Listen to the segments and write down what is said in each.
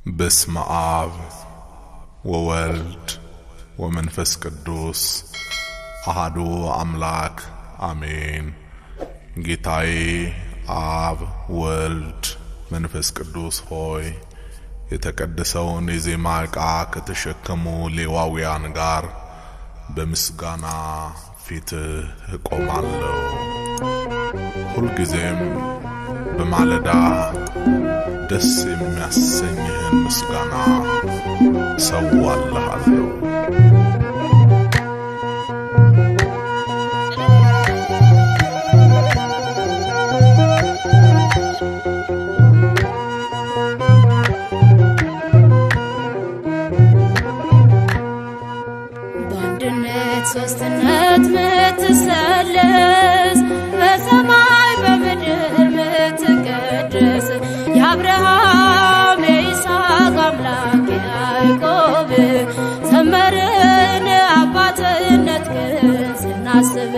በስመ አብ ወወልድ ወመንፈስ ቅዱስ አሐዱ አምላክ አሜን። ጌታዬ አብ ወልድ መንፈስ ቅዱስ ሆይ፣ የተቀደሰውን የዜማ ዕቃ ከተሸከሙ ሌዋውያን ጋር በምስጋና ፊትህ እቆማለሁ። ሁልጊዜም በማለዳ ደስ የሚያሰኝህን ምስጋና እሰዋልሃለሁ። በአንድነት ሶስትነት ምትሰለስ፣ በሰማይ በምድር ምትቀደስ፣ የአብርሃም የይስሐቅ አምላክ ያዕቆብ፣ ዘመርን አባትነትህን ስናስብ።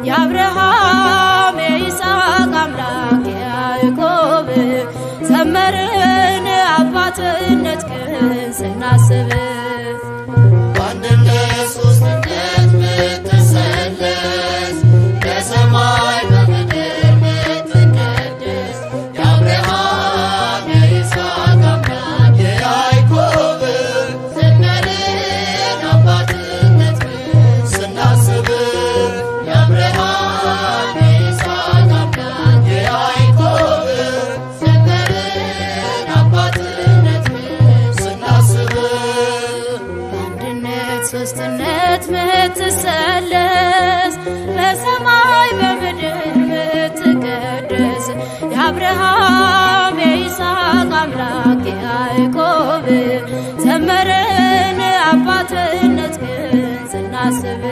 የአብርሃም የይስሐቅ አምላክ ያዕቆብ፣ ዘመርን አባትነትህን ስናስብ። በአንድነት ሶስትነት ምትሰለስ፣ በሰማይ በምድር ምትቀደስ፣ የአብርሃም የይስሐቅ አምላክ የያዕቆብ፣ ዘመርን አባትነትህን ስናስብ። የአብርሃም የይስሐቅ አምላክ የያዕቆብ፣ ዘመርን አባትነትህን ስናስብ። በአንድነት ሶስትነት ምትሰለስ፣ በሰማይ በምድር ምትቀደስ፣ የአብርሃም የይስሐቅ አምላክ ያዕቆብ፣ ዘመርን አባትነትህን ስናስብ።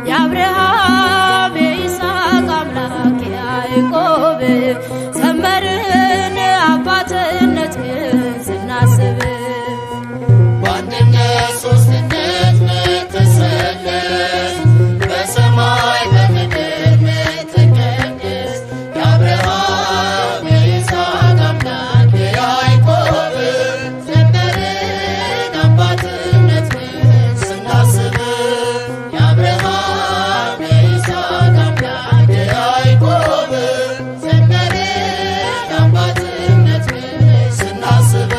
የአብርሃም የይስሐቅ አምላክ ያዕቆብ፣ ዘመርን አባትነትህን ስናስብ። በአንድነት ሶስትነት ምትሰለስ፣ በሰማይ በምድር ምትቀደስ፣ የአብርሃም የይስሐቅ አምላክ የያዕቆብ፣ ዘመርን አባትነትህን ስናስብ። የአብርሃም የይስሐቅ አምላክ የያዕቆብ፣ ዘመርን አባትነትህን ስናስብ።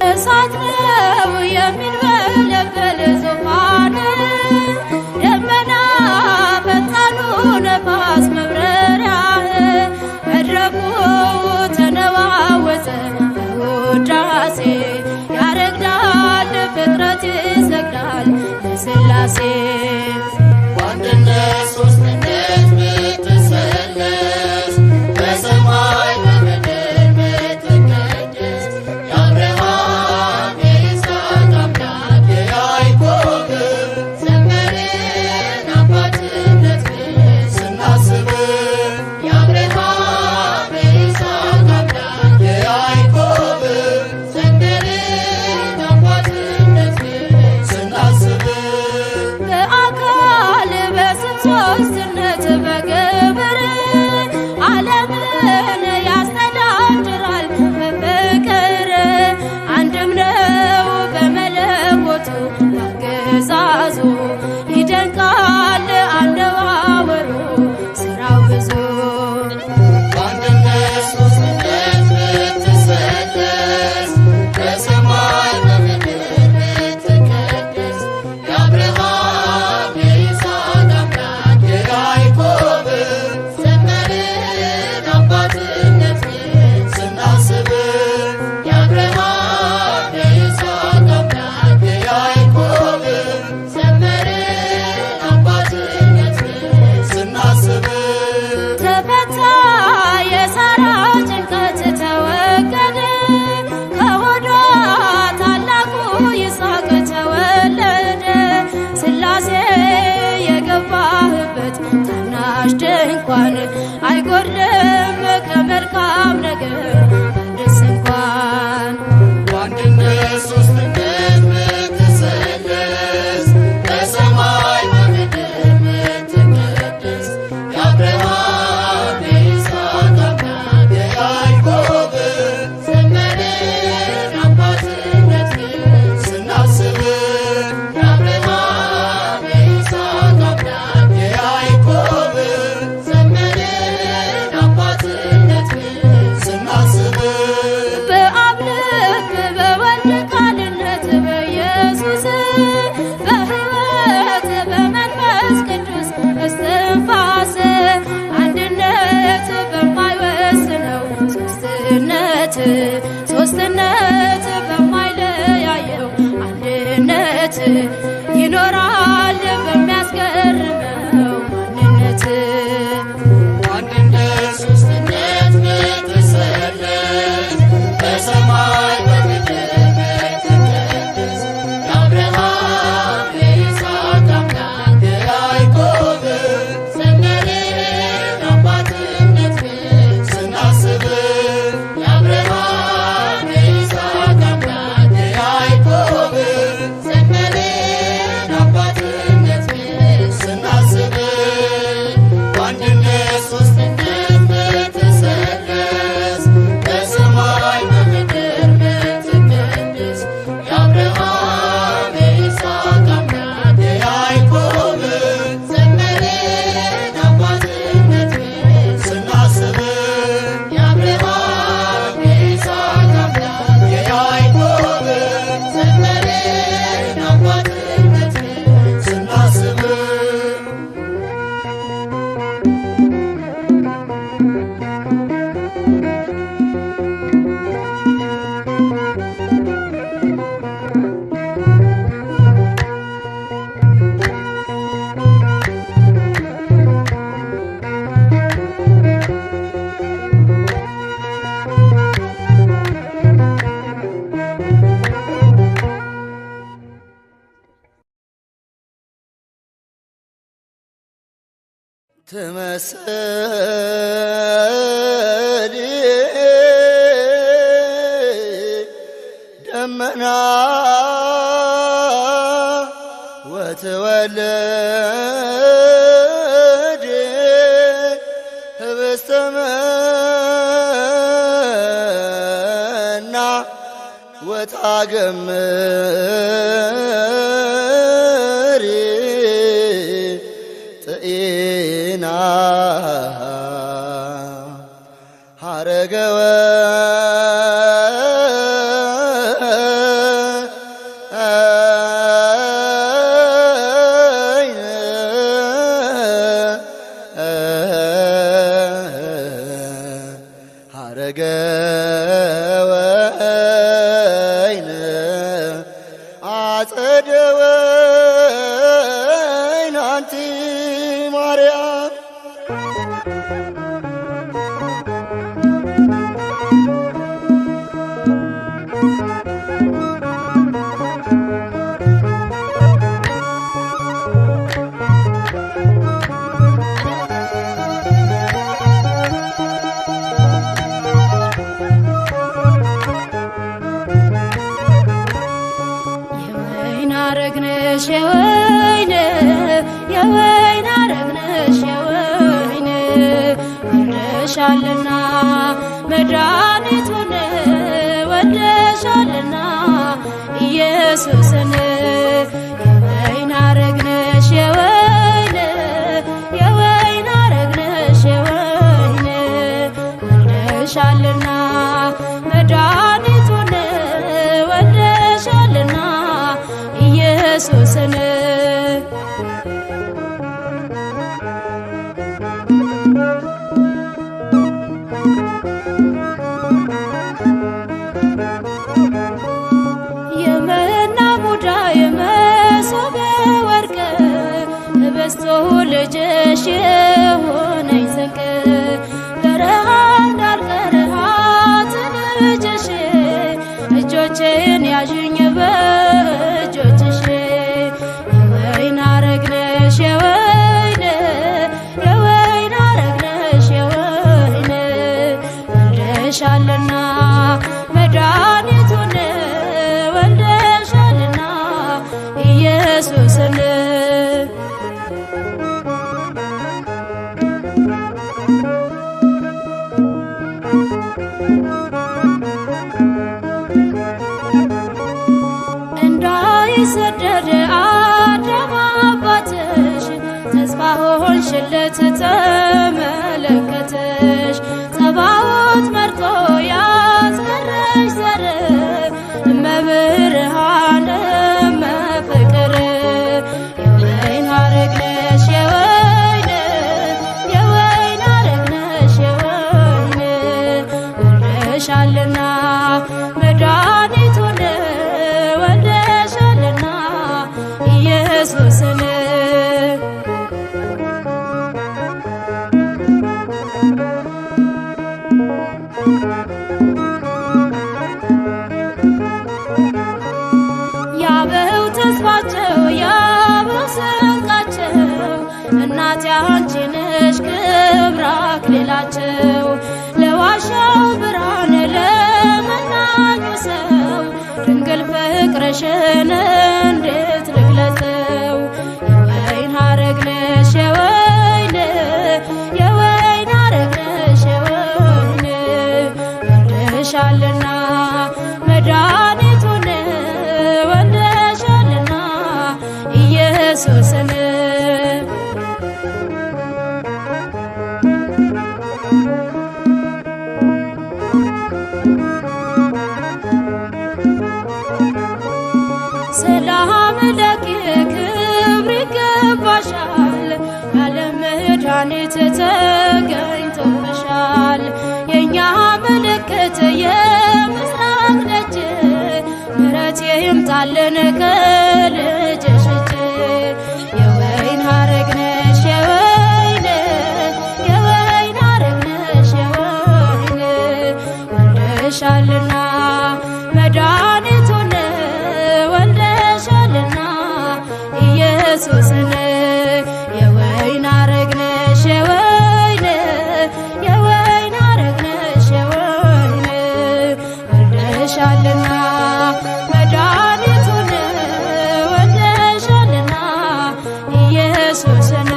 እሳት ነው የሚንበለበል ዙፋን፣ ደመና ፈጣኑ ነፋስ መብረሪያህ፣ መድረኩ ተነዋወፀ በውዳሴ፣ ያረግዳል ፍጥረት ይሰግዳል ለሥላሴ። በአንድነት ሶስትነት ምትሰለስ፣ በሰማይ በምድር ምትቀደስ፣ የአብርሃም የይስሐቅ አምላክ የያዕቆብ፣ ዘመርን አባትነትህን ስናስብ። የአብርሃም የይስሐቅ አምላክ የያዕቆብ፣ ዘመርን አባትነትህን ስናስብ። በአካል በስም ሶስት ይኖራል በሚያስገርመው ማንነት። አንድነት ሦስትነት ምትሰለስ፣ በሰማይ በምድር ምትቀደስ፣ የአብርሃም የይስሐቅ አምላክ የያዕቆብ ዘመርን አባትነትህን ስናስብ፣ የአብርሃም የይስሐቅ አምላክ የያዕቆብ ዘመርን አባትነትህን ስናስብ፣ በአንድነት ሦስትነት ምትሰለስ፣ በሰማይ በምድር ምትቀደስ፣ የአብርሃም የይስሐቅ አምላክ የያዕቆብ ዘመርን አባትነትህን ስናስብ፣ የአብርሃም የይስሐቅ አምላክ የያዕቆብ ዘመርን አባትነትህን ስናስብ። ትመስል ደመና ወትወልድ ህብስተ መና ወታገምሪ ጥኢና ሐረገ ወይን ሐረገ ወይን አጸደ ወይን አንቲ ማርያም። የወይን ሐረግ ነሽ የወይን፣ የወይን ሐረግ ነሽ የወይን፣ ወልደሻልና መድኃኒቱን፣ ወልደሻልና ኢየሱስን። የወይን ሐረግ ነሽ የወይን፣ የወይን ሐረግ ነሽ የወይን፣ ወልደሻልና መድኃኒቱን፣ ወልደሻልና ኢየሱስን። የመና ሙዳ የመሶበ ወርቅ ህብስቱ ልጅሽ የሆነኝ ስንቅ፣ በረሃ እንዳልቀር ልጅሽ እጆቼን ያዥኝ በእጆችሽ። የወይን ሐረግ ነሽ የወይን፣ የወይን ሐረግ ነሽ የወይን፣ ወልደሻልና መድኃኒቱን፣ ወልደሻልና ኢየሱስን። እንዳይሰደድ አዳም አባትሽ ተስፋ ሆንሽለት ተመለከተሽ፣ ጸባዖት መርጦ ያስቀረሽ ዘር እመብርሃን እመፍቅር። የወይን ሐረግ ነሽ የወይን፣ የወይን ሐረግ ነሽ የወይን፣ ወልደሻልና መድኃኒቱን፣ ወልደሻልና ናቸው። ለዋሻው ብርሃን ለመናኙ ሰው ድንግል ፍቅርሽን እንዴት ልግለጸው? የወይን ሐረግ ነሽ የወይን የወይን ሐረግ ነሽ የወይን ወልደሻልና መድኃኒቱን ወልደሻልና ኢየሱስን። ሰላም ለኪ ክብር ይገባሻል፣ ያለ መድኃኒት ተገኝቶብሻል። የእኛ ምልክት የምስራቅ ደጅ ምሕረት ይምጣልን ከልጅሽ እጅ። የወይን ሐረግ ነሽ የወይን የወይን ሐረግ ነሽ የወይን ወልደሻልና መድኃኒቱን ወልደሻልና ኢየሱስን። የወይን ሐረግ ነሽ የወይን የወይን ሐረግ ነሽ የወይን ወልደሻልና መድኃኒቱን ወልደሻልና ኢየሱስን።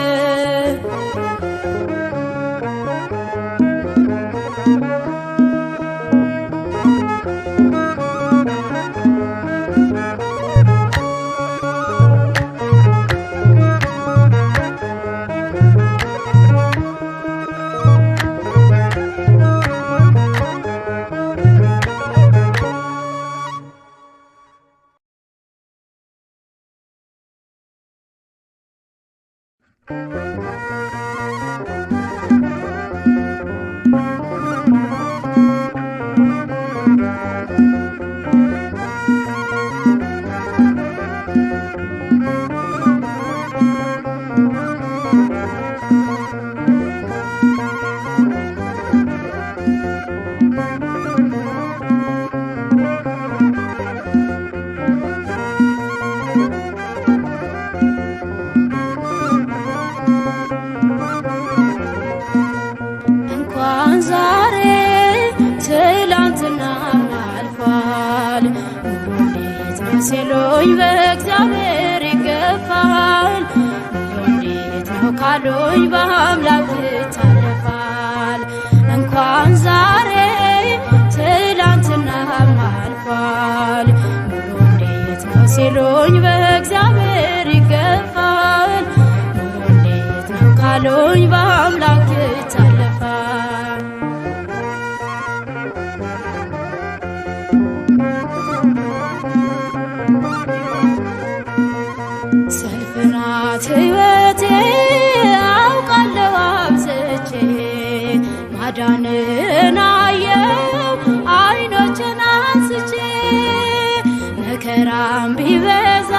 እንኳን ዛሬ ትላንትና አልፏል። ኑሮ እንዴት ነው ሲሉኝ በእግዚአብሔር ይገፋል። ኑሮ እንዴት ነው ካሉኝ በአምላክ ይታለፋል። እንኳን ዛሬ ትላንትና አልፏል። ኑሮ እንዴት ነው ሲሉኝ በእግዚአብሔር ይገፋል። ኑሮ እንዴት ነው ካሉኝ በአምላክ ይታለፋል። ሰልፍ ናት ሕይወቴ አውቃለሁ አብዝቼ ማዳንን አየው አይኖችን አንስቼ መከራም ቢበዛ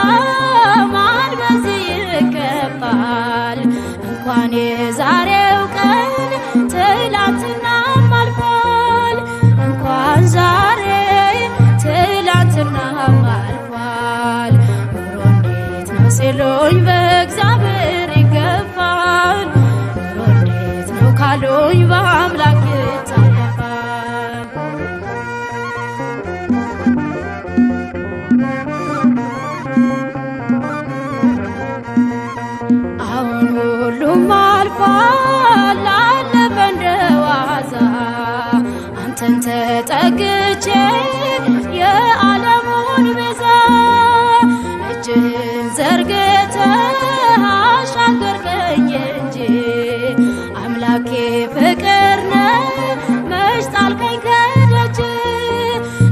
ማን በዚህ ይከፋል? እንኳን የዛሬው ቀን ትላንትናም አልፏል። እንኳን ዛሬ ትላንትናም አልፏል። ኑሮ እንዴት ነው ሲሉኝ በእግዚአብሔር ይገፋል። ኑሮ እንዴት ነው ካሉኝ በአምላክ ይታለፋል። አሁን ሁሉም አልፏል አለፈ እንደ ዋዛ አንተን ተጠግቼ የዓለሙን ቤዛ እጅህን ዘርግተህ አሻገርከኝ እንጂ አምላኬ ፍቅር ነህ መች ጣልከኝ ከደጅ።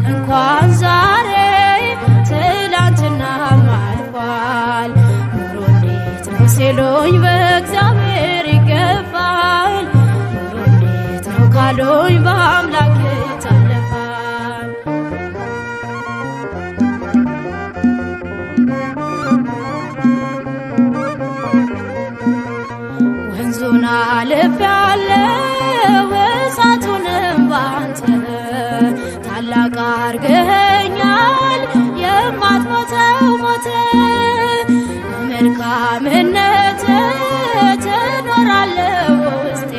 እንኳን ዛሬ ትላንትናም አልፏል። ኑሮ እንዴት ነው ሲሉኝ በእግዚአብሔር ይገፋል። ኑሮ እንዴት ነው ካሉኝ በአምላክ ይታለፋል። ወንዙን አልፌአለሁ እሳቱንም ባንተ ታላቅ አርገኸኛል የማትሞተው ሞት በመልካምነት ትኖራለህ ውስጤ።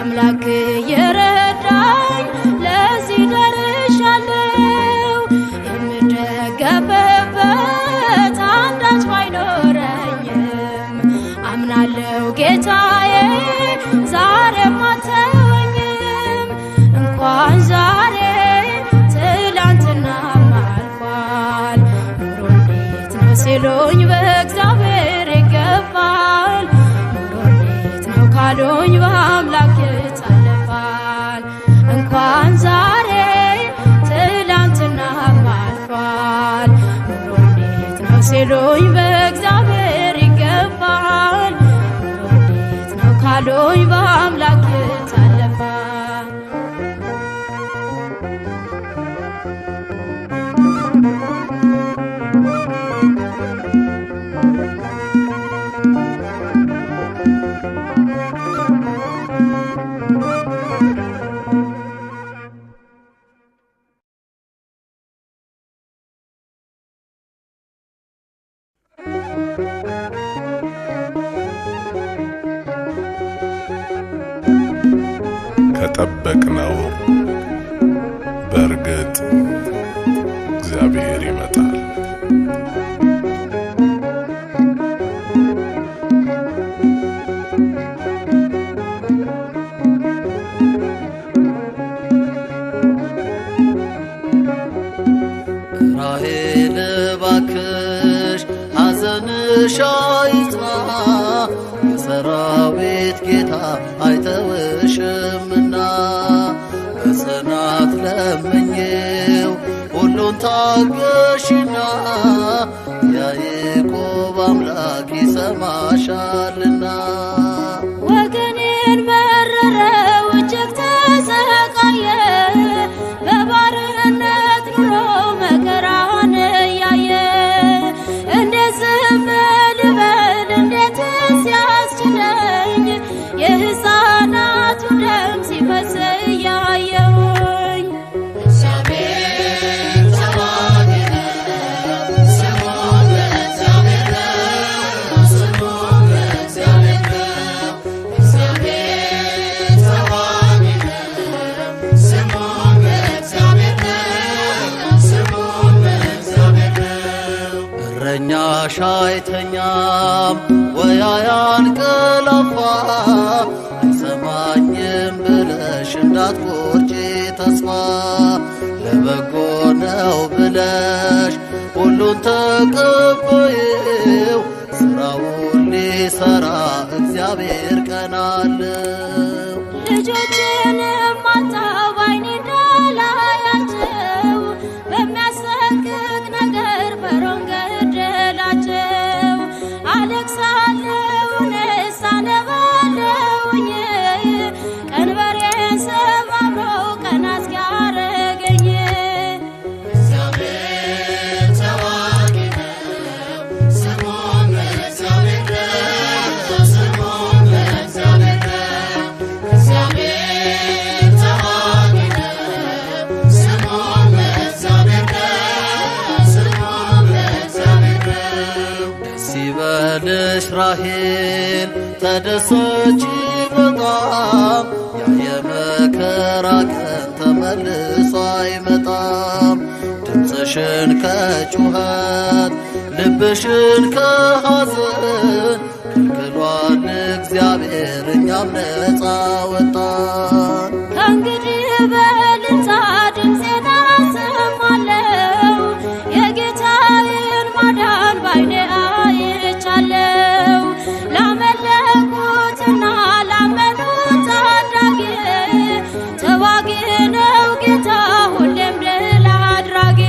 አምላክ የረዳኝ ለዚህ ደርሻለሁ። የምደገፍበት አንዳች ባይኖረኝም አምናለሁ ጌታዬ ዛሬም አትተወኝም። እንኳን ዛሬ ትላንትናም አልፏል። ኑሮ እንዴት ነው ሲሉኝ በእግዚአብሔር ይገባል። ኑሮ እንዴት ነው ካሉኝ በአምላክ ይታለፋል። እንኳን ዛሬ ትላንትናም አልፏል። ኑሮ እንዴት ነው ሲሉኝ በእግዚአብሔር ይገባል። ኑሮ እንዴት ነው ካሉኝ በአምላክ ይታለፋል። ከጠበቅነው በእርግጥ እግዚአብሔር ይመጣል። ራሔል እባክሽ ሐዘንሽ አይጽና፣ የሰራዊት ጌታ አይተውሽምና። በጽናት ለምኜው ሁሉን ታገሽና፣ ያዕቆብ አምላክ ይሰማሻልና። ወገኔን መረረው እጅግ ተሰቃየ፣ በባርነት ኑሮ መከራን እያየ። እንዴት ዝም ልበል? እንዴትስ ያስችለኝ? የሕፃናቱ ደም ሲፈስ እያየሁኝ። እግዚአብሔር ተዋጊ ነው፣ ስሙም እግዚአብሔር ነው፣ ስሙም እግዚአብሔር ነው። እግዚአብሔር ተዋጊ ነው፣ ስሙም እግዚአብሔር ነው፣ ስሙም እግዚአብሔር ነው። እረኛሽ አይተኛም ወይ አያንቀላፋ፣ አይሰማኝም ብለሽ እንዳትቆርጪ ተስፋ። ለበጎ ነው ብለሽ ሁሉን ተቀበይው፣ ስራውን ሊሰራ እግዚአብሔር ቀን አለው። ልጆችንም አጣሁ ባይኔ እንዳላያቸው፣ በሚያሰቅቅ ነገር ፈርዖን ገደላቸው። አለቅሳለሁ እኔስ አነባለሁኝ፣ ቀንበሬን ሰባብሮ ቀና እስኪያረገኝ። እግዚአብሔር ተዋጊ ነው፣ ስሙም እግዚአብሔር ነው፣ ስሙም እግዚአብሔር ነው። እግዚአብሔር ተዋጊ ነው፣ ስሙም እግዚአብሔር ነው፣ ስሙም እግዚአብሔር ነው። ደስ ይበልሽ ራሔል ተደሰቺ በጣም፣ ያ የመከራ ቀን ተመልሶ አይመጣም። ድምፅሽን ከጩኸት ልብሽን ከሐዘን ከልክሏል እግዚአብሔር፣ እኛም ነፃ ወጣን። ከእንግዲህ በእልልታ ድምፄን አሰማለሁ፣ የጌታዬን ማዳን ባይኔ አይቻለሁ። ላመለኩትና ላመኑት ታዳጊ፣ ተዋጊ ነው ጌታ ሁሌም ድል አድራጊ።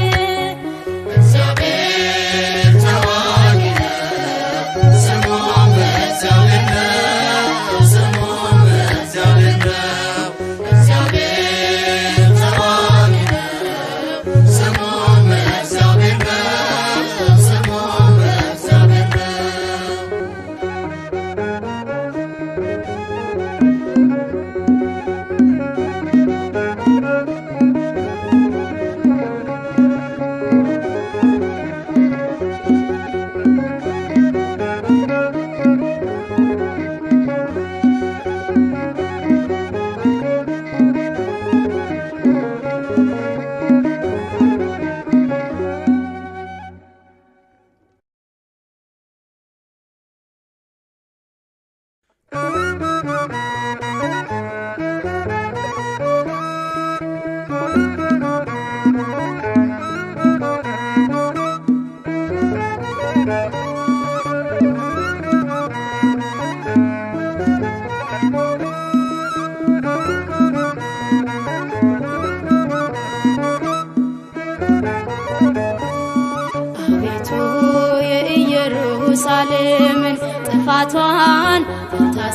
እግዚአብሔር ተዋጊ ነው፣ ስሙም እግዚአብሔር ነው፣ ስሙም እግዚአብሔር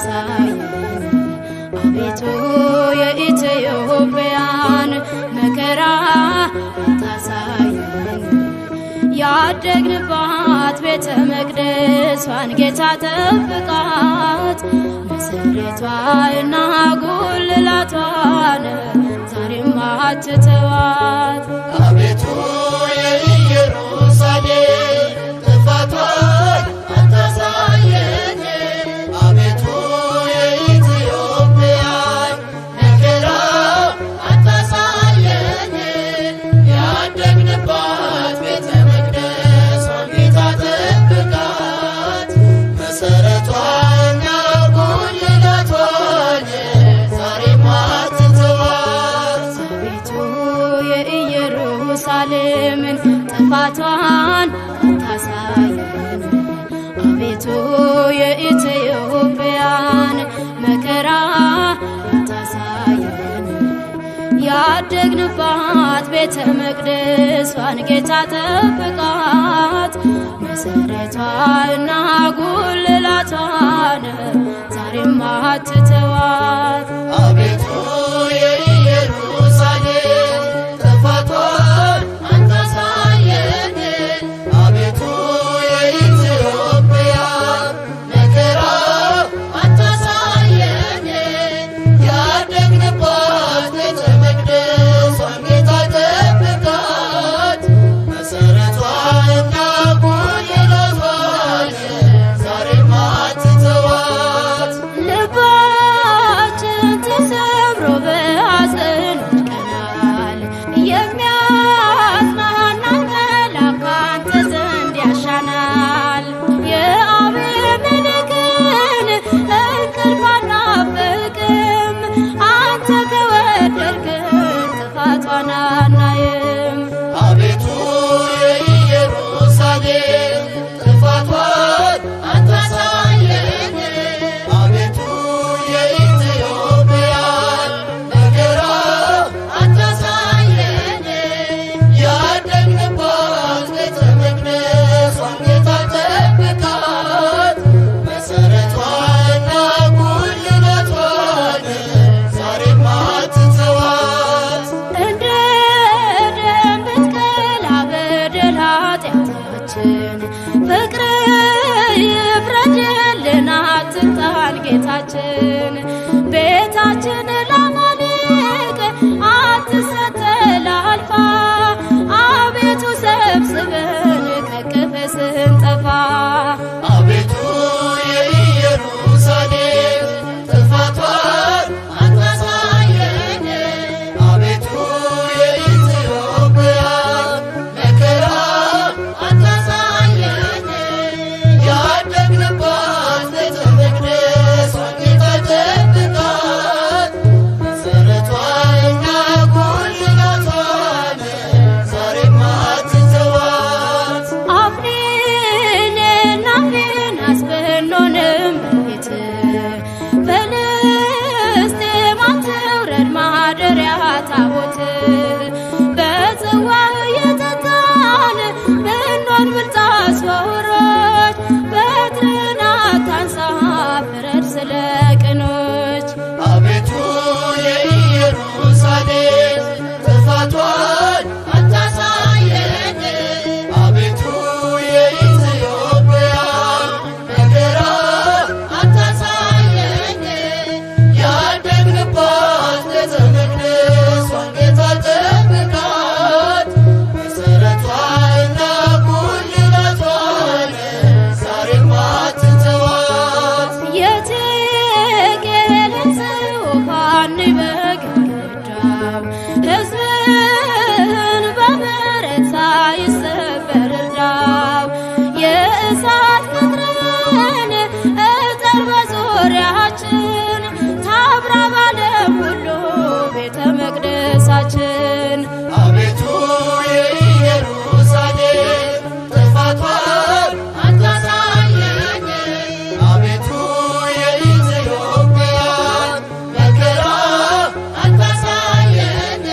አታሳየን። አቤቱ የኢትዮጵያን መከራ አታሳየን። ያደግንባት ቤተ መቅደሷን ጌታ ጠብቃት፣ መሰረቷንና ጉልላቷን ዛሬም አትተዋት። አቤቱ የኢየሩሳሌም ጥፋቷን አታሳየን። አቤቱ የኢትዮጵያን መከራ አታሳየን። ያደግንባት ቤተ መቅደሷን ጌታ ጠብቃት፣ መሰረቷንና ጉልላቷን ዛሬም አትተዋት። አቤቱ የኢየሩሳሌምን ጥፋቷን አታሳየን። አቤቱ የኢትዮጵያን መከራ አታሳየን። ያደግንባት ቤተ መቅደሷን ጌታ ጠብቃት፣ መሰረቷንና ጉልላቷን ዛሬም አትተዋት። አቤቱ የኢየሩሳሌም ጥፋቷን አታሳየን። አቤቱ የኢትዮጵያን መከራ አታሳየን። ያደግንባት ቤተ መቅደሷን ጌታ ጠብቃት፣ መሰረቷንና ጉልላቷን ዛሬም አትተዋት። ልባችን ተሰብሮ በሐዘን ወድቀናል። የሚያጽናናን መልአክ ካንተ ዘንድ ያሻናል። የአቤሜሌክን እንቅልፍ አናፍቅም፣ አንተ ከወደድክን ጥፋቷን አናይም። አቤቱ የኢየሩሳሌም ጥፋቷን አታሳየን። አቤቱ የኢትዮጵያን መከራ አታሳየን። ያደግንባት ቤተ መቅደሷን ጌታ ጠብቃት፣ መሰረቷንና ጉልላቷን ዛሬም አትተዋት። እንደ ደም ብትቀላ በደል ኃጢአታችን፣ ፍቅር ይፍረድልን አትጣል ጌታችን። ቤታችን ለአማሌቅ አትሰጥ ተላልፋ፣ አቤቱ ሰብስበን ከቅፍህ ስንጠፋ። አቤቱ የኢየሩሳሌም ጥፋቷን አታሳየን። አቤቱ የኢትዮጵያን መከራ አታሳየን። ያደግንባት ቤተ መቅደሷን ጌታ ጠብቃት፣ መሰረቷንና ጉልላቷን ዛሬም አትተዋት። አፍኒንና ፊንሐስ ብንሆንም በፊትህ፣ ፍልስጤም አትውረድ ማደሪያ ታቦትህ። በጽዋህ የጠጣን ብንሆን ብልጣሶሮች፣ በትርህን አታንሳ ፍረድ ስለ ቅኖች። አቤቱ የኢየሩሳሌም ጥፋቷን አታሳየን። አቤቱ የኢትዮጵያን መከራ አታሳየን። ያደግንባት ቤተ መቅደሷን ጌታ ጠብቃት፣ መሰረቷንና ጉልላቷን ዛሬም አትተዋት። የቴቄልን ጽሑፍ በግድግዳው፣ ሕዝብህን በምሕረት ሳይሰበር እርዳው። የእሳት ቅጥርን እጠር በዙሪያችን፣ ታብራ ባለም ሁሉ ቤተ መቅደሳችን። አቤቱ የኢየሩሳሌም ጥፋቷን አታሳየን። አቤቱ የኢትዮጵያን መከራ አታሳየን።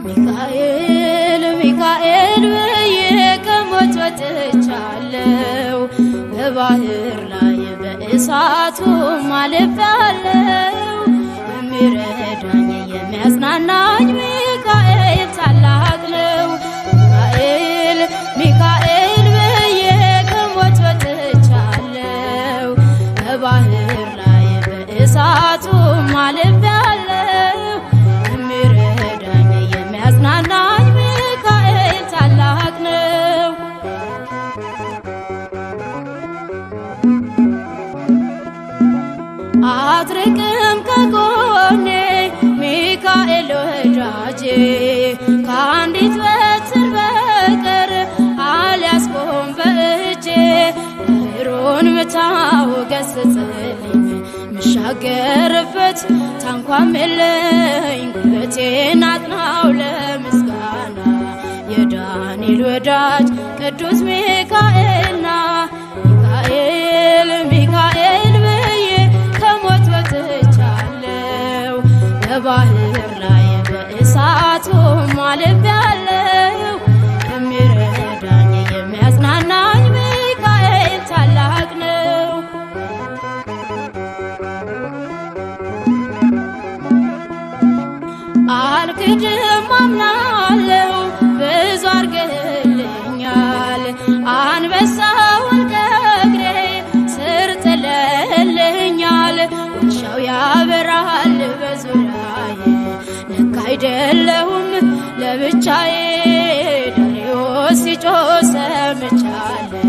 ሚካኤል ሚካኤል ብዬ ከሞት ወጥቻለሁ፣ በባህር ላይ በእሳቱ አልፌአለሁ። የሚረዳኝ የሚያጽናናኝ ሚካኤል ታላቅ ነው። ሚካኤል ሚካኤል ብዬ ከሞት ወጥቻለሁ፣ በባህር ላይ በእሳቱ አልፌአለሁ። የሚረዳኝ የሚያጽናናኝ ሚካኤል ታላቅ ነው። አትርቅም ከጎኔ ሚካኤል ወዳጄ፣ ከአንዲት በትር በቀር አልያዝኩም በእጄ። ባህሩን ምታው ገስጽልኝ፣ ምሻገርበት ታንኳም የለኝ። ጉልበቴን አጽናው ለምስጋና፣ የዳንኤል ወዳጅ ቅዱስ ሚካኤልና። ሚካኤል ሚካኤል ብዬ ከሞት ወጥቻለሁ፣ በባህር ላይ በእሳቱ አልፌአለሁ። የሚረዳኝ የሚያጽናናኝ ሚካኤል ታላቅ ነው። አልክድም አምናለሁ፣ ብዙ አርገህልኛል። አንበሳውን ከእግሬ ስር ጥለህልኛል። ውሻው ያበራል በዙሪያዬ፣ ለካ አይደለሁም ለብቻዬ። ዳርዮስ ሲጮህ ሰምቻለሁ፣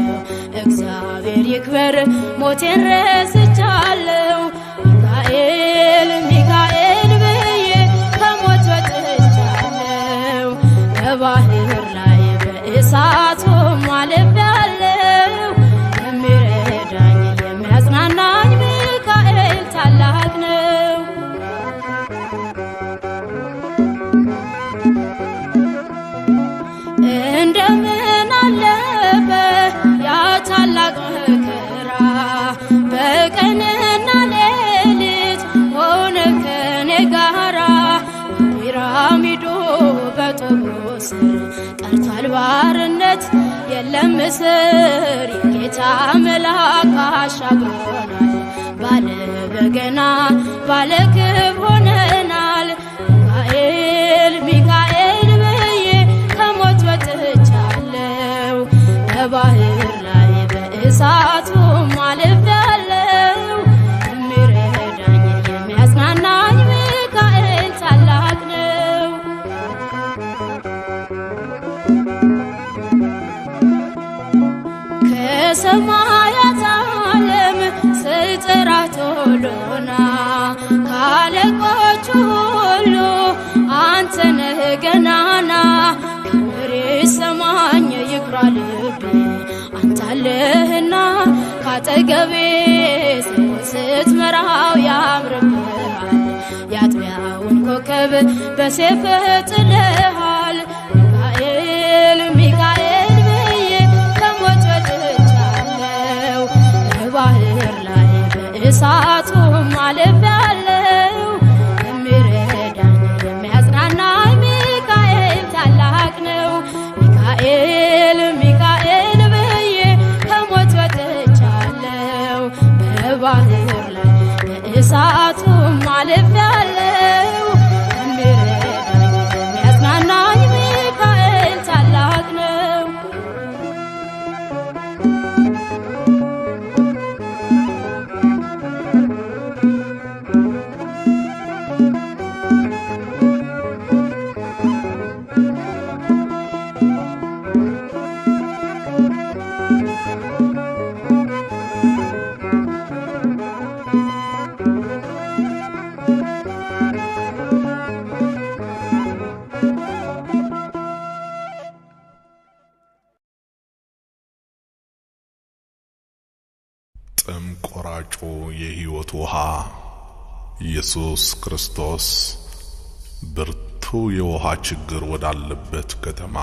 እግዚአብሔር ይክበር ሞቴን ረስቻለሁ። ሚካኤል ሚካኤል ብዬ ከሞት ወጥቻለሁ፣ በባህር ላይ በእሳቱ አልፌአለሁ። የሚረዳኝ የሚያጽናናኝ ሚካኤል ታላቅ ነው። እንደምን አለፈ ያ ታላቅ መከራ፣ በቀንና ሌሊት ሆነ ከኔ ጋራ። በፒራሚዱ በጦሩ ስር ቀርቷል ባርነት፣ የለም እስር። የጌታ መልአክ አሻግሮናል፣ ባለ በገና ባለ ክብ ሆነናል። ሚካኤል ሚካኤል ብዬ ከሞት ወጥቻለሁ፣ በባህር ላይ በእሳቱ አልፌአለሁ። የሚረዳኝ የሚያጽናናኝ ሚካኤል ታላቅ ነው። ከሰማያት ዓለም ስጥራ ቶሎና፣ ካለቆቹ ሁሉ አንተ ነህ ገናና። ክብር ይሰማኝ ይኩራ ልቤ፣ አንተ አለህና ካጠገቤ። ሰውን ስትመራው ያምርብሃል፣ የአጥቢያውን ኮከብ በሰይፍህ ጥለሃል። ሚካኤል ሚካኤል ብዬ ከሞት ወጥቻለሁ፣ በባህር ላይ በእሳቱ አልፌአለሁ። የሚረዳኝ የሚያጽናናኝ ሚካኤል ታላቅ ነው። ሚካኤል ሚካኤል ብዬ ከሞት ወጥቻለሁ፣ በባህር ላይ በእሳቱ አልፌአለሁ። የሚረዳኝ የሚያጽናናኝ ሚካኤል ታላቅ ነው። ቆራጩ የሕይወት ውሃ ኢየሱስ ክርስቶስ ብርቱ የውሃ ችግር ወዳለበት ከተማ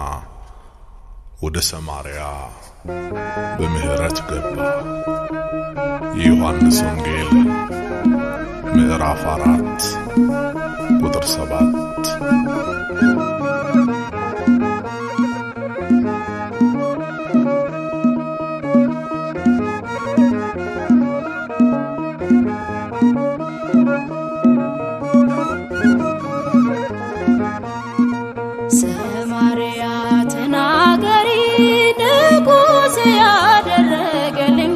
ወደ ሰማርያ በምሕረት ገባ። የዮሐንስ ወንጌል ምዕራፍ 4 ቁጥር 7። ሰማርያ ተናገሪ ንጉሥ ያደረገልኝን፣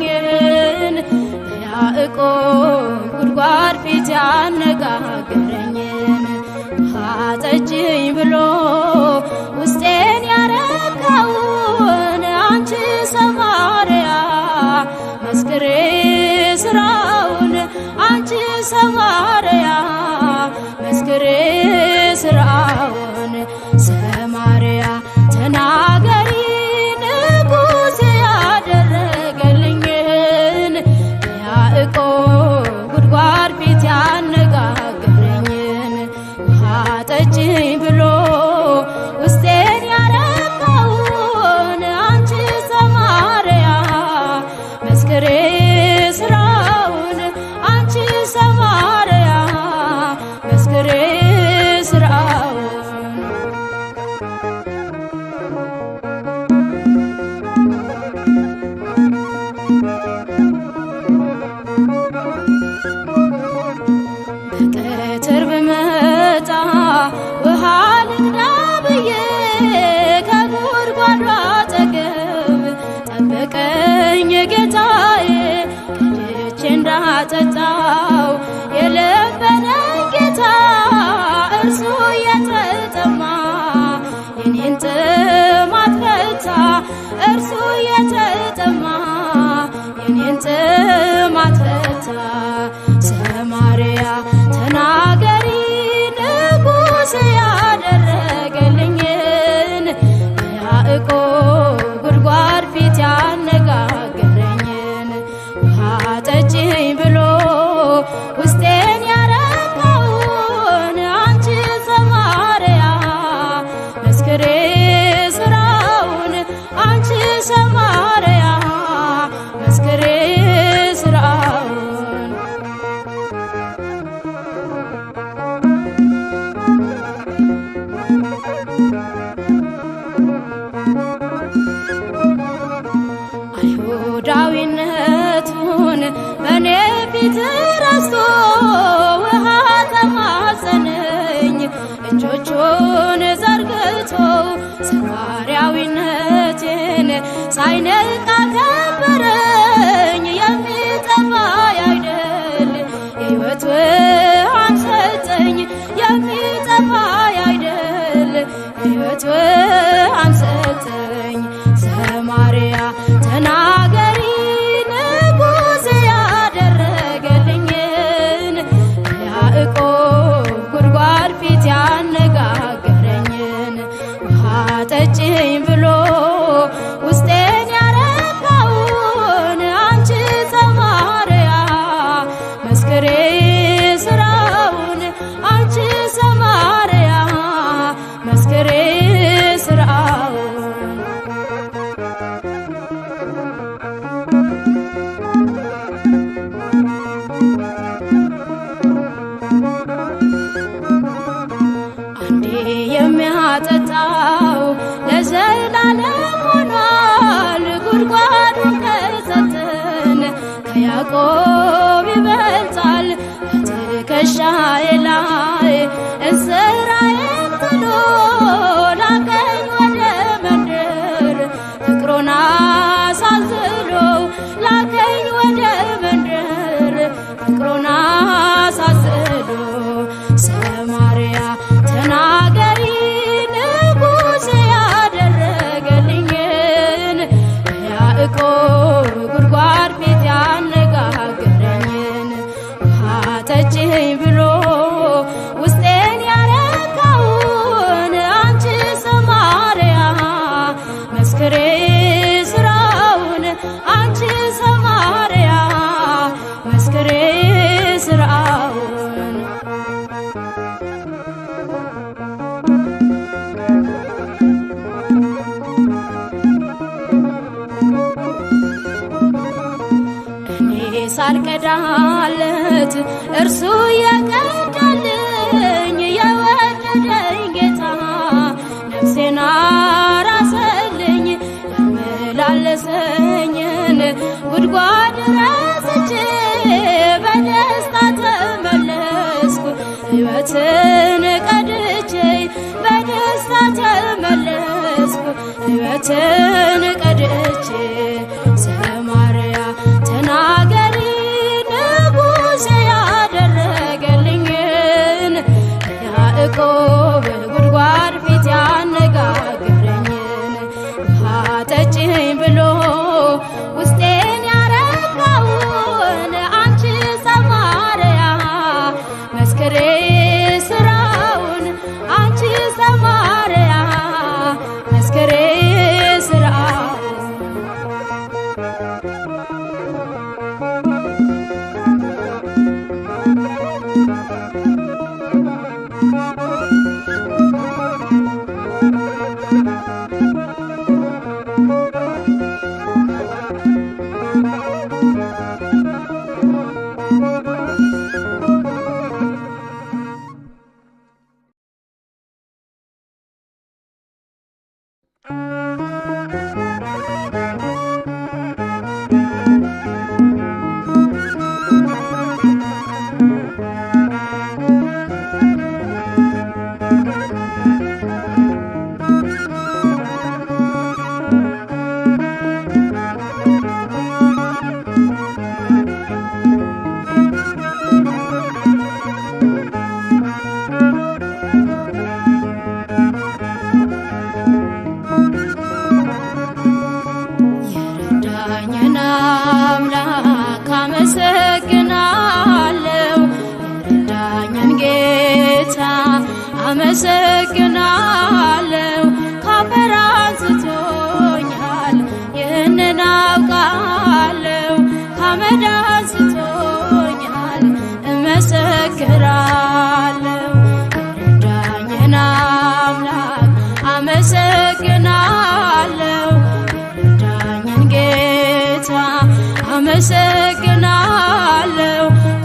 በያዕቆብ ጉድጓድ ፊት ያነጋገረኝን፣ ውሃ ጠጪኝ ብሎ ውስጤን ያረካውን፣ አንቺ ሰማርያ መስክሬ ስራውን፣ አንቺ ሰማርያ መስክሬ ስራውን። ሰማርያ ተናገሪ ንጉሥ ያደረገልኝን፣ በያዕቆብ ጉድጓድ ፊት ያነጋገረኝን፣ ውሃ ጠጪኝ ብሎ ውስጤን ያረካውን፣ አንቺ ሰማርያ መስክሬ ስራውን፣ አንቺ ሰማርያ መስክሬ ስራውን። በቀትር ብመጣ ውሃ ልቅዳ ብዬ ከጉድጓዱ አጠገብ ጠበቀኝ ጌታዬ። ቀድቼ እንዳጠጣው የለመነኝ ጌታ፣ እርሱ የተጠማ የኔን ጥማት ፈታ። እርሱ የተጠማ የኔን ጥማት ፈታ። ሰማርያ ተናገሪ ንጉሥ ያደረገልኝን፣ በያዕቆብ ጉድጓድ ፊት ያነጋገረኝን፣ ውሃ ጠጪኝ ብሎ ውስጤን ያረካውን፣ አንቺ ሰማርያ መስክሬ ስራውን፣ አንቺ ሰማርያ መስክሬ ስራውን። አይሁዳዊነቱን በእኔ ፊት ረስቶ ውሃ ተማጸነኝ እጆቹን ዘርግቶ። ሰማርያዊነቴን ሳይነቃ ከበረኝ፣ የሚጠፋ አይደል የሕይወት ውሃን ሰጠኝ። የሚጠፋ አይደል የሕይወት ውሃን ሰጠኝ። ሰማርያ ተናገሪ ንጉሥ ያደረገልኝን፣ በያዕቆብ ጉድጓድ ፊት ያነጋገረኝን፣ ውሃ ጠጪኝ ብሎ ውስጤን ያረካውን፣ አንቺ ሰማርያ መስክሬ ስራውን፣ አንቺ ሰማርያ መስክሬ ስራውን። አንዴ የሚያጠጣው ለዘላለም ሆኗል። ጉድጓዱን ከሰጠን ከያዕቆብ ይበልጣል። በትከሻዬ ላይ እንስራዬን ጥሎ ላከኝ ወደ መንደር፣ ፍቅሩን አሳዝሎ ላከኝ ወደ መንደር፣ ፍቅሩን አሳዝሎ። ሰማርያ ተናገሪ ንጉሥ ያደረገልኝን፣ በያዕቆብ ጉድጓድ ፊት ያነጋገረኝን፣ ውሃ ጠጪኝ ብሎ ሳልቀዳለት እርሱ የቀዳልኝ የወደደኝ ጌታ ነፍሴን አራሰልኝ ያመላለሰኝን ጉድጓድ ረስቼ በደስታ ተመለስኩ ሕይወትን ቀድቼ በደስታ ተመለስኩ ሕይወትን ቀድቼ። ሰማርያ ተናገሪ ንጉሴ ያደረገልኝን ያዕቆብ ጉድጓድ ፊት ያነጋገረኝን ውሃ ጠጪኝ ብሎ ውስጤን ያረካውን አንቺ ሰማርያ መስክሬ ስራውን አንቺ ሰማርያ መስክሬ ስራውን። የረዳኝን አምላክ አመሰግናለሁ። የረዳኝን ጌታ አመሰግናለሁ። ካፈር አንስቶኛል ይህንን አውቃለሁ። ከአመድ አንስቶኛል እመሰክራለሁ። የረዳኝን አምላክ አመሰግናለሁ። የረዳኝን ጌታ አመሰግናለሁ።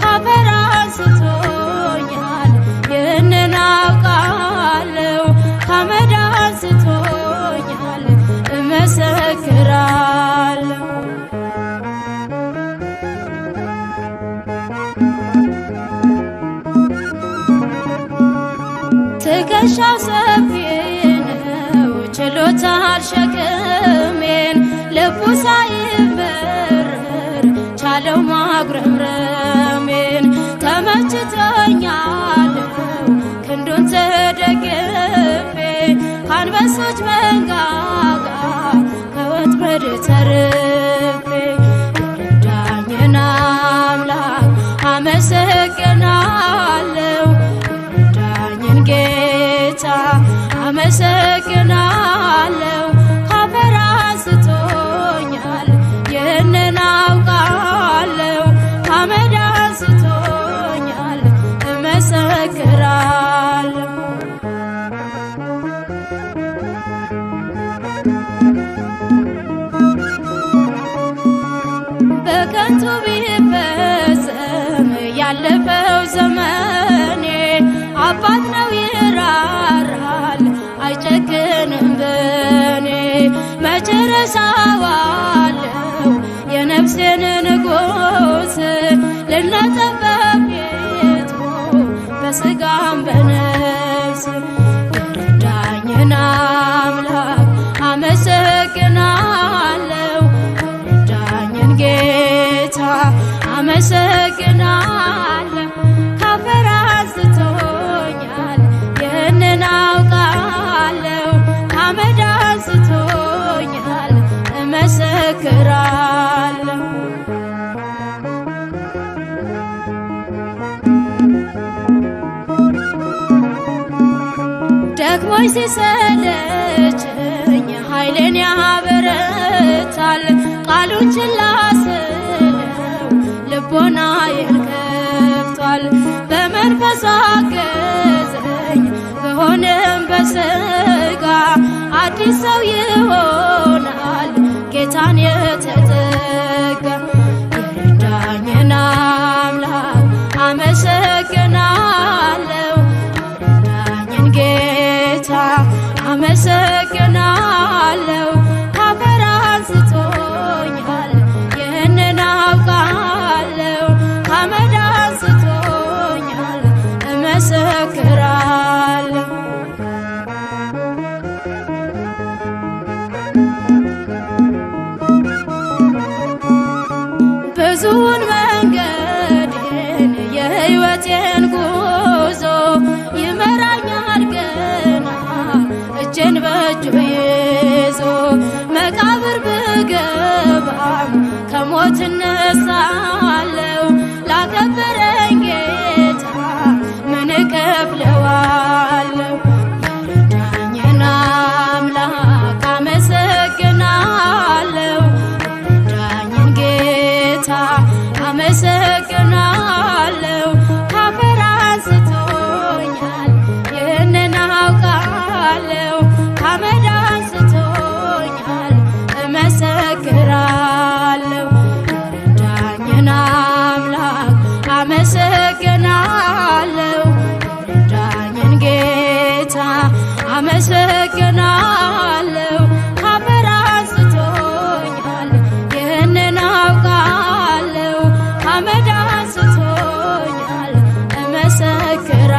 ካፈር አንስቶኛል ይህንን አውቃለሁ። ከአመድ አንስቶኛል እመሰክራለሁ። ትከሻው ሰፊ ነው ችሎታል ሸክሜን ልቡ ሳይበርር ቻለው ማጉረምረሜን ተመችቶኛል ክንዱን ተደግፌ ከአንበሶች መንጋጋ ከወጥመድ ተርፌ የረዳኝን አምላክ አመሰግናለሁ። የረዳኝን ጌታ አመሰግናለሁ። ካፈር አንስቶኛል ይህንን አውቃለሁ። ከአመድ አንስቶኛል እመሰክራለሁ። በከንቱ ቢፈጸም ያለፈው ዘመኔ አባት ነው ይራራል አይጨክንም በኔ። መቼ ረሳዋለሁ የነፍሴን ንጉሥ ልነጠበብ ቤቱ በስጋም በነፍስ የረዳኝን አምላክ አመሰግናለሁ። የረዳኝን ጌታ አመሰግናለሁ። ካፈር አንስቶኛል ይህንን አውቃለሁ። ከአመድ አንስቶኛል እመሰክራለሁ። ደክሞኝ ሲሰለቸኝ ኃይሌን ያበረታል ቃሉን ችላ ስለው ልቦናዬን ከፍቷል። በመንፈሱ አገዘኝ ብሆንም በስጋ አዲስ ሰው ይሆናል ጌታን የተጠጋ። የረዳኝን አመሰግናለሁ። ካፈር አንስቶኛል ይህንን አውቃለሁ። ከአመድ አንስቶኛል እመሰክራለሁ። ብዙውን መንገዴን የሕይወቴን ጉዞ ይመራኛል ገና እጄን በእጁ ይዞ። መቃብር ብገባም ከሞት እነሳለሁ። ላከበረኝ ጌታ ምን እከፍለዋለሁ? የረዳኝን አምላክ አመሰግናለሁ። የረዳኝን ጌታ አመሰግናለሁ። ካፈር አንስቶኛል ይህንን አውቃለሁ። ከአመድ አንስቶኛል እመሰክራለሁ። የረዳኝን አምላክ አመሰግናለሁ። የረዳኝን ጌታ አመሰግናለሁ። ካፈር አንስቶኛል ይህንን አውቃለሁ። ከአመድ አንስቶኛል እመሰክራለሁ።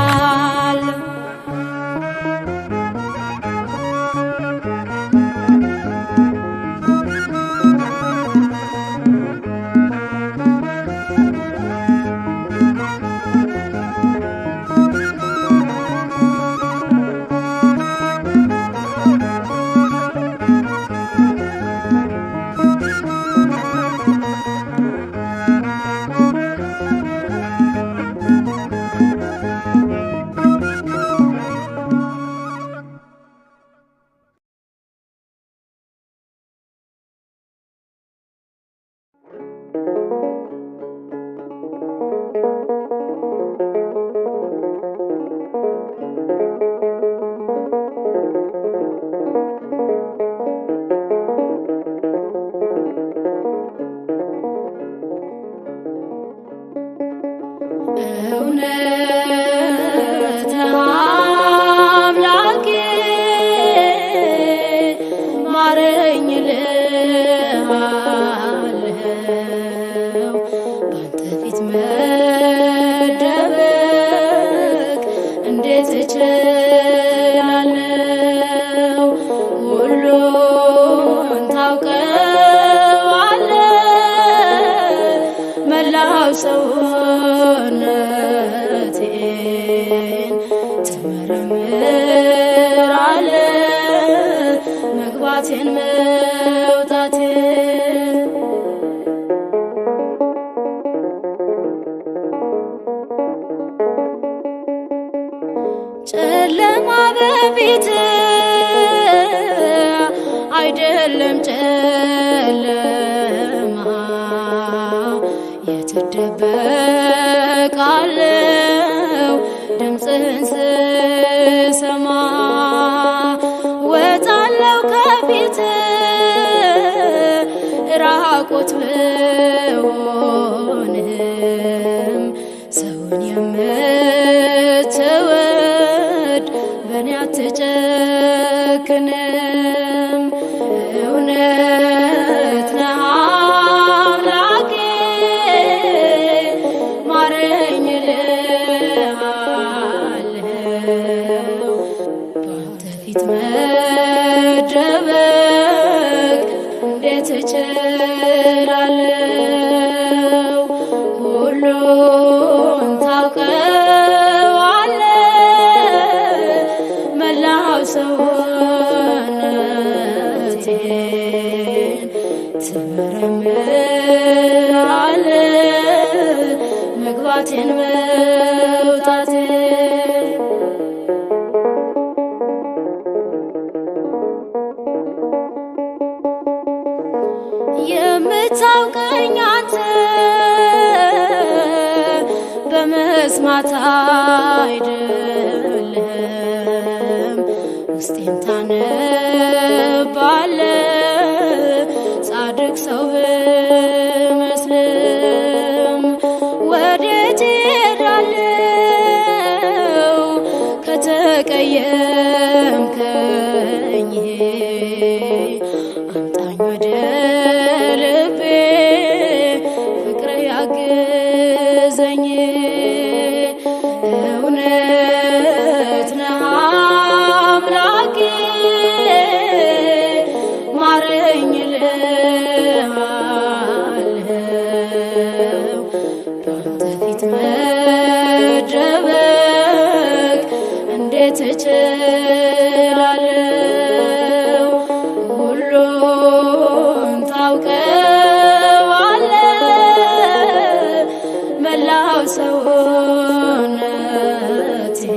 እውነት አምላኬ ማረኝ እልሃለሁ። ባንተ ፊት መደበቅ እንዴት እችላለሁ? ሁሉን ታውቀዋለህ መላው ሰውነቴን ትመረምራለህ መግባቴን መውጣቴን። ጨለማ በፊት አይደለም ጨለማ የትደበቃለው ድምፅህን ስሰማ። ወጣለው ከፊት ራቁት ብሆንም ሰውን የምትወድ በእኔ አትጨክንም። እውነት ነህ አምላኬ ማረኝ እልሃለሁ። ባንተ ፊት መደበቅ እንዴት እችላለሁ? ሁሉን ታውቀዋለህ መላው ሰውነቴን ትመረምራለህ መግባቴን መውጣቴን። የምታውቀኝ አንተ በመስማት አይደለም፣ ውስጤን ታነባለህ ጻድቅ ሰው ብመስልም። ወዴት እሄዳለሁ ከተቀየምከኝ? አምጣኝ ወደ ልቤ ፍቅር ያግዘኝ። እውነት ነህ አምላኬ ማረኝ እልሃለሁ። በአንተ ፊት መደበቅ እንዴት እችላለሁ? ሁሉን ታውቀዋለህ መላው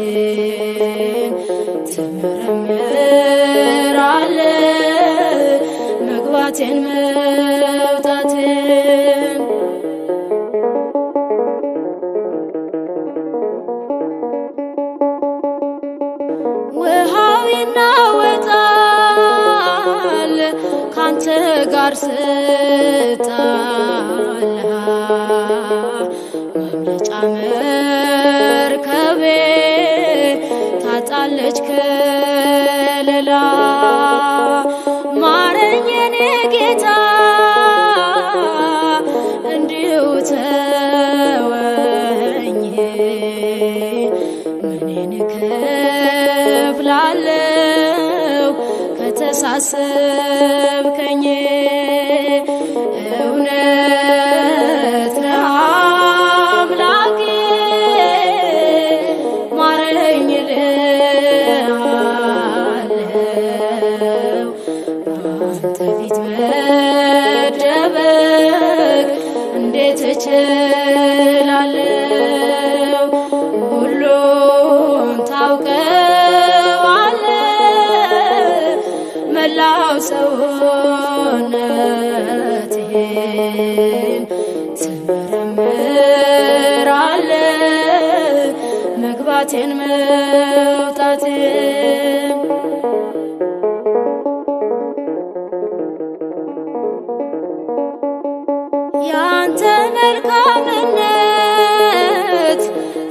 ሰውነቴን ትመረምራለህ መግባቴን መውጣቴን። ውሃው ይናወጣል ካንተ ጋር ስጣላ ማምለጫ መርከቤ ታጣለች ከለላ። ማረኝ የኔ ጌታ እንዲሁ ተወኝ፣ ምኔን እከፍላለሁ ከተሳሰብከኝ? እውነት ነህ አምላኬ ማረኝ እልሃለሁ። በአንተ ፊት መደበቅ እንዴት እችላለሁ? ሁሉን ታውቀዋለህ መላው ሰውነቴን ትመረምራለህ መግባቴን መውጣቴን። ያንተ መልካምነት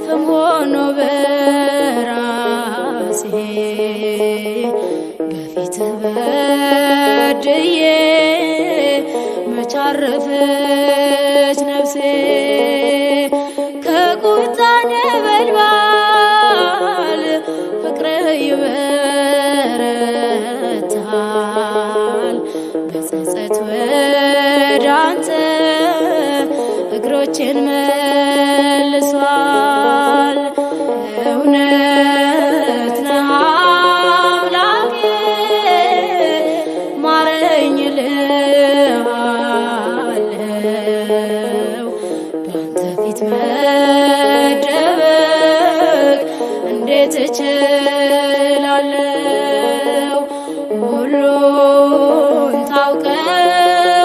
ፍም ሆኖ በራሴ በፊትህ በድዬ መች አረፈች ነፍሴ። ከቁጣ ነበልባል ፍቅርህ ይበረታል። በጸጸት ወደ አንተ እግሮቼን መልሷል። እውነት ነህ አምላኬ ማረኝ እልሃለሁ። በአንተ ፊት መደበቅ እንዴት እችላለሁ? ሁሉን ታውቀዋለህ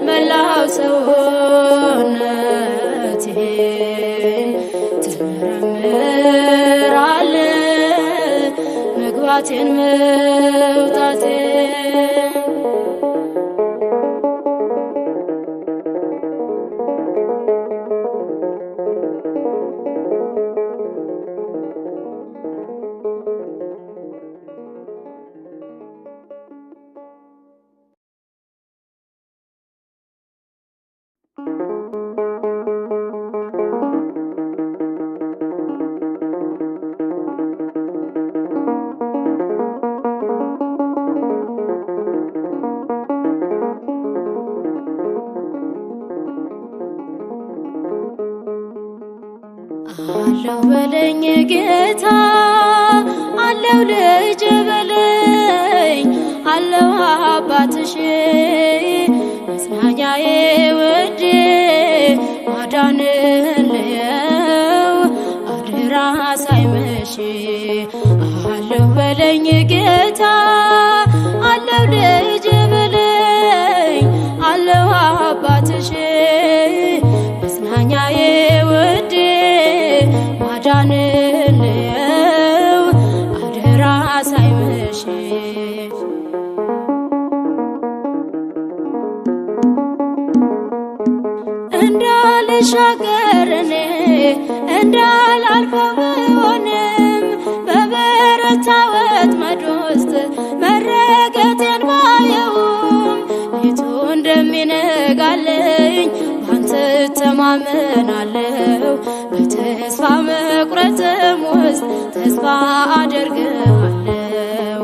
መላው ሰውነቴን ትመረምራለህ መግባቴን መውጣቴን። አለሁ በለኝ ጌታ፣ አለሁ ልጅ በለኝ፣ አለሁ አባትሽ መጽናኛዬ ውዴ፣ ማዳንህን ልየው አደራ ሳይመሽ። አለሁ በለኝ ጌታ፣ አለሁ ልጅ በለኝ፣ አለሁ አባትሽ መጽናኛዬ ውዴ፣ ማዳንህን ልየው አደራ ሳይመሽ። እንዳልሻገር እኔ እንዳላልፈው ብሆንም በበረታ ወጥመድ እለምናለሁ፣ በተስፋ መቁረጥም ውስጥ ተስፋ አደርግሃለሁ።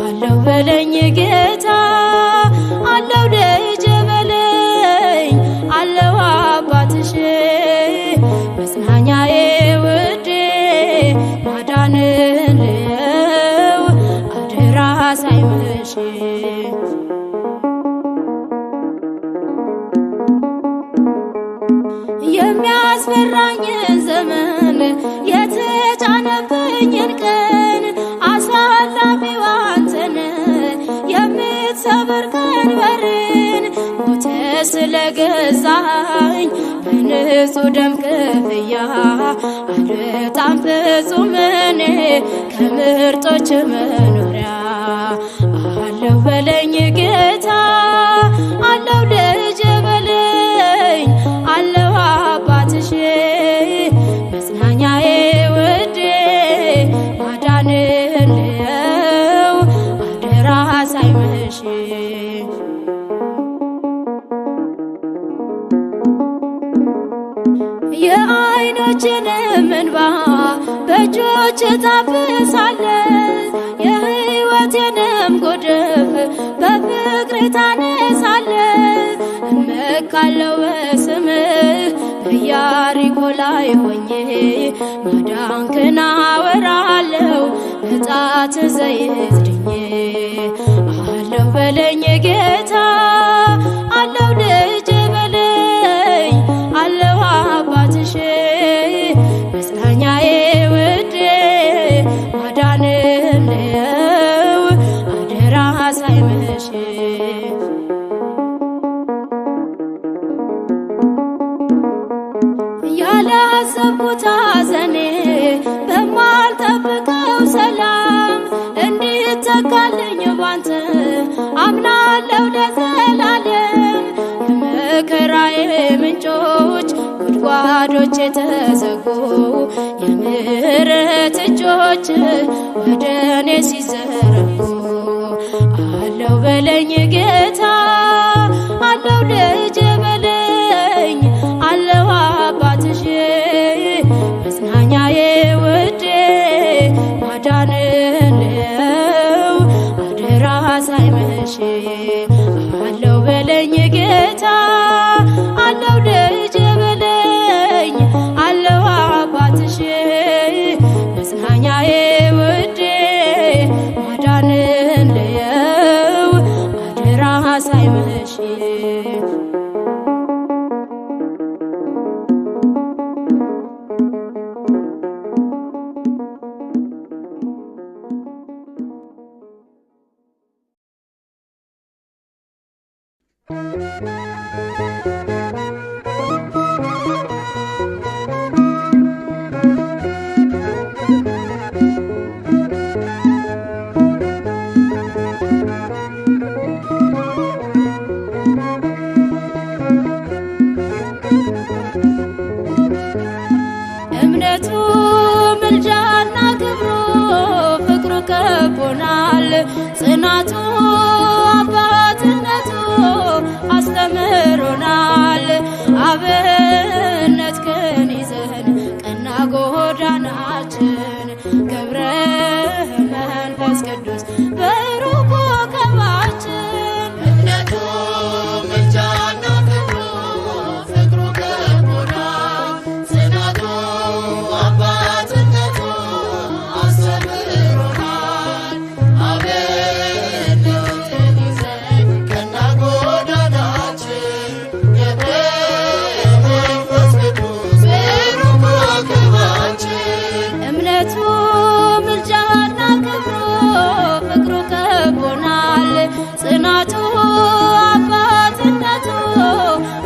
አለሁ በለኝ ጌታ፣ አለሁ ልጄ በለኝ፣ አለሁ አባትሽ፣ መጽናኛዬ ውዴ፣ ማዳንን ልየው አደራ ሳይመሽ። የሚያስፈራኝን ዘመን፣ የተጫነብኝን ቀን፣ አሳላፊው አንተ ነህ የምትሰብር ቀንበርን። ሞተ ስለገዛኝ በንጹህ ደም ክፍያ፣ አልወጣም ፍጹም እኔ ከምርጦች መኖሪያ። አለሁ በለኝ ጌታ፣ አለሁ ልጄ በለኝ፣ አለሁ አባትሽ፣ መጽናኛዬ ውዴ፣ ማዳንን ልየው አደራ ሳይመሽ። የዓይኖችንም እንባ በእጆች ታብሳለህ፣ የሕይወቴንም ጎድፍ በፍቅር ታነሳለህ። እመካለሁ በስምህ በኢያሪኮ ላይ ሆኜ፣ ማዳንክን አወራለሁ በጣት ዘይት ድኜ። አለሁ በለኝ ጌታ፣ አለሁ ልጄ በለኝ፣ አለሁ አባትሽ፣ መጽናኛዬ ውዴ፣ ማዳንን ልየው አደራ ሳይመሽ። ያላሰብኩት ሐዘኔ በማልጠብቀው ሰላም እንዲተካልኝ ባንተ አምናለሁ ለዘላለም። የመከራዬ ምንጮች ጉድጓዶች የተዘጉ፣ የምህረት እጆች ወደ እኔ ሲዘረጉ። አለሁ በለኝ ጌታ፣ አለሁ ልጄ በለኝ፣ አለሁ አባትሽ፣ መጽናኛዬ ውዴ፣ ማዳንን ልየው አደራ ሳይመሽ። አለሁ በለኝ ጌታ፣ አለሁ ልጄ በለኝ፣ አለሁ አባትሽ፣ መጽናኛዬ ውዴ፣ ማዳንን ልየው አደራ ሳይመሽ። እምነቱ ምልጃና ክብሩ ፍቅሩ ከቦናል፣ ጽናቱ አባትነቱ አስተምሮናል። አብነት ክን ይዘን ቀና ጎዳናችን፣ ገብረ መንፈስ ቅዱስ በሩቁ ኮከባችን። እምነቱ ምልጃና ክብሩ ፍቅሩ ከቦናል፣ ጽናቱ አባትነቱ አስተምሮናል። አብነትን ይዘን ቀና ጎዳናችን፣ ገብረ መንፈስ ቅዱስ ብሩክ ኮከባችን። እምነቱ ምልጃና ክብሩ ፍቅሩ ከቦናል፣ ጽናቱ አባትነቱ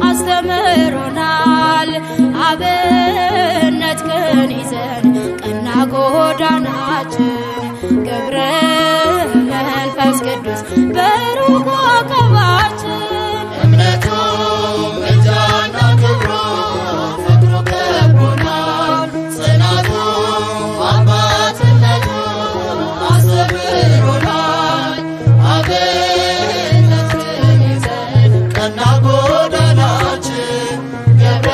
አስተምሮናል። አብነት ክን ይዘን ቀና ጎዳናችን፣ ገብረ መንፈስ ቅዱስ በሩቅ ኮከባችን። እምነቱ ምልጃና ክብሩ ፍቅሩ ከቦናል፣ ጽናቱ አባትነቱ አስተምሮናል። አብነትን ይዘን ቀና ጎዳናችን፣ ገብረ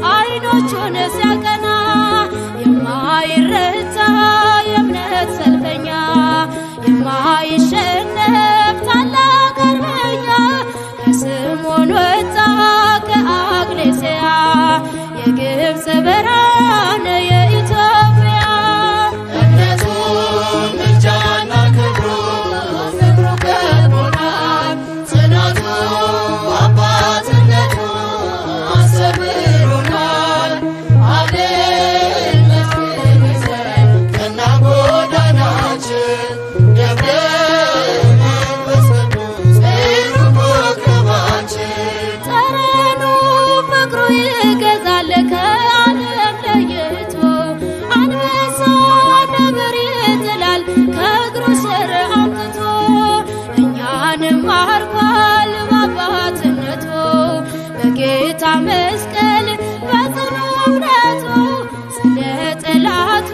አይኖቹን ሲያቀና የማይረታ የእምነት ሰልፈኛ የማይሸነፍ ታላቅ አርበኛ ከስምዖን ወጣ ከአግሌስያ የግብፅ ብርሃን የኢትዮጵያ እምነቱ ምልጃና ክብሩ ፍቅሩ ከቦናል። ጽናቱ አባትነቱ አስተምሮናል። አብነት ይዘን ቀና ጎዳናችን ገብረ መንፈስ ቅዱስ ብሩህ ኮከባችን። ጠረኑ ፍቅሩ ይገዛል ከዓለም ለይቶ አንበሳ ነብር ይጥላል ከእግሩ ስር አምጥቶ እኛንም ማርኳል በአባትነቱ በጌታ መስቀል በጽኑ እምነቱ ስለ ጠላቱ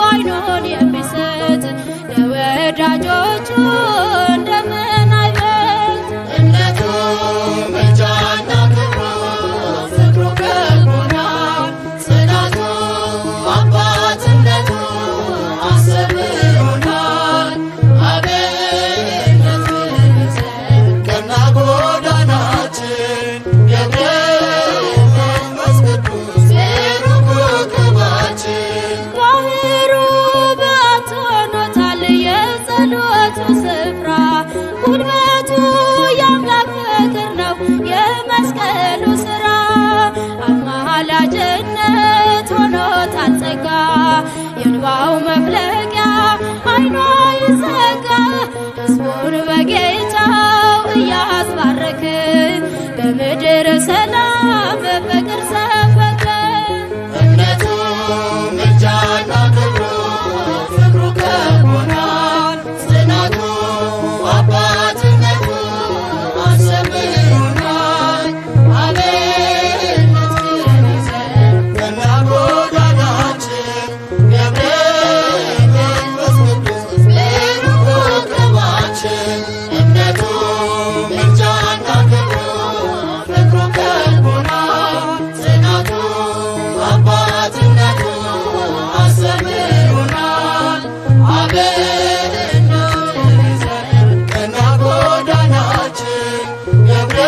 አይኑን የሚሰጥ ለወዳጆቹ እንደምን አይበልጥ። እምነቱ ምልጃና ክብሩ ፍቅሩ ከቦናል። ጽናቱ አባትነቱ አስተምሮናል። አብነት ይዘን ቀና ጎዳናችን ገብረ መንፈስ ቅዱስ ብሩህ ኮከባችን። ባህሩ በዓት ሆኖታል የጸሎቱ ስፍራ ጉልበቱ የአምላክ ፍቅር ነው የመስቀሉ ሥራ አማላጅነት ሆኖታል ጸጋ የእንባው መፍለቂያ አይኗ ይዘጋ ሕዝቡን በጌታው እያስባረክ በምድር ሰላም በፍቅር ሰበከ። እምነቱ ምልጃና ክብሩ ፍቅሩ ከቦናል። ጽናቱ አባትነቱ አስተምሮናል። አብነት ይዘን ቀና ጎዳናችን ገብረ መንፈስ ቅዱስ ብሩህ ኮከባችን። እምነቱ ምልጃና ክብሩ ፍቅሩ ከቦናል። ጽናቱ አባትነቱ አስተምሮናል። አብነት ይዘን ቀና ጎዳናችን ገብረ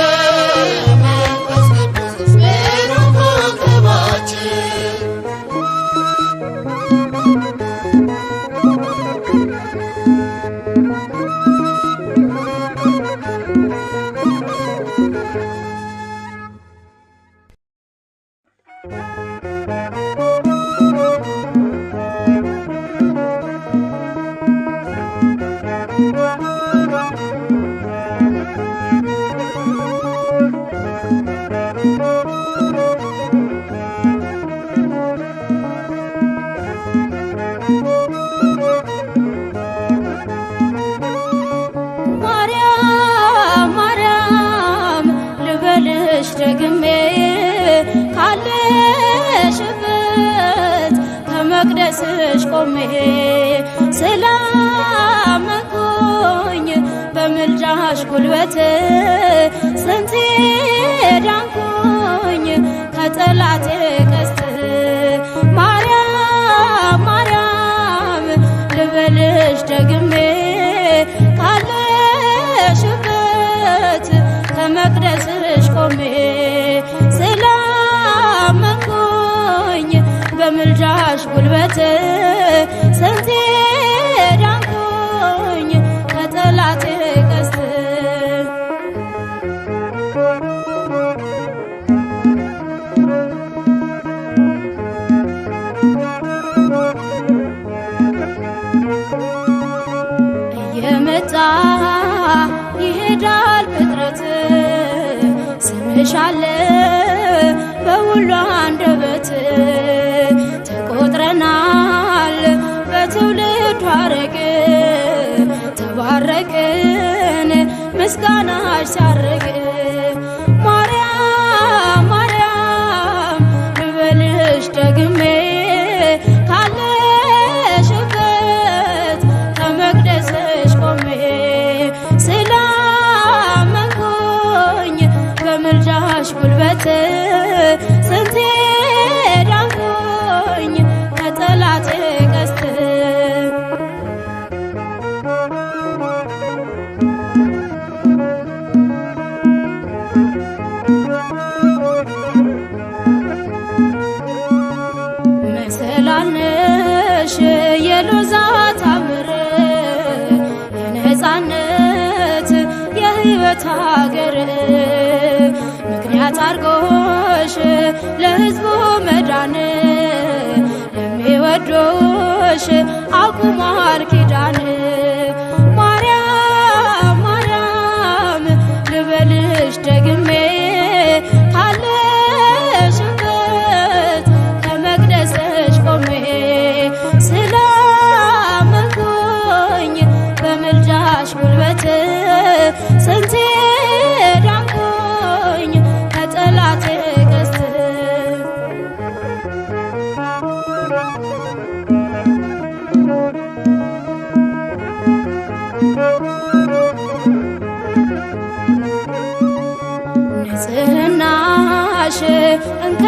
መንፈስ ቅዱስ ብሩህ ኮከባችን። ማርያም ማርያም ልበልሽ ደግሜ ካለሽበት ከመቅደስሽ ቆሜ ስላመንኩኝ በምልጃሽ ጉልበት ስንቴ ዳንኩኝ ከጠላቴ ቀስት። ማርያም ማርያም ልበልሽ ደግሜ ካለሽበት ከመቅደስሽ ቆሜ ስላመንኩኝ በምልጃሽ ጉልበት ስንቴ ዳንኩኝ ከጠላቴ ቀስት። እየመጣ ይሄዳል ፍጥረት ስምሽ አለ በሁሉ አንደበት ተቆጥረናል በትውልዱ ሐረግ ተባረክን ምስጋናሽ ሲያርግ። ማርያም ማርያም ልበልሽ ደግሜ ካለሽበት ከመቅደስሽ ቆሜ ስላመንኩኝ በምልጃሽ ጉልበት ስንቴ የሎዛ ታምር የነፃነት የሕይወት ሀገር ምክንያት አርጎሽ ለሕዝቡ መዳን ለሚወዱሽ አቁሟል ኪዳን። ማርያም ማርያም ልበልሽ ደግሜ ካለሽበት ከመቅደስሽ ቆሜ ስላመንኩኝ በምልጃሽ ጉልበት ስንቴ ዳንኩኝ ከጠላቴ ቀስት። ንጽህናሽ እንከን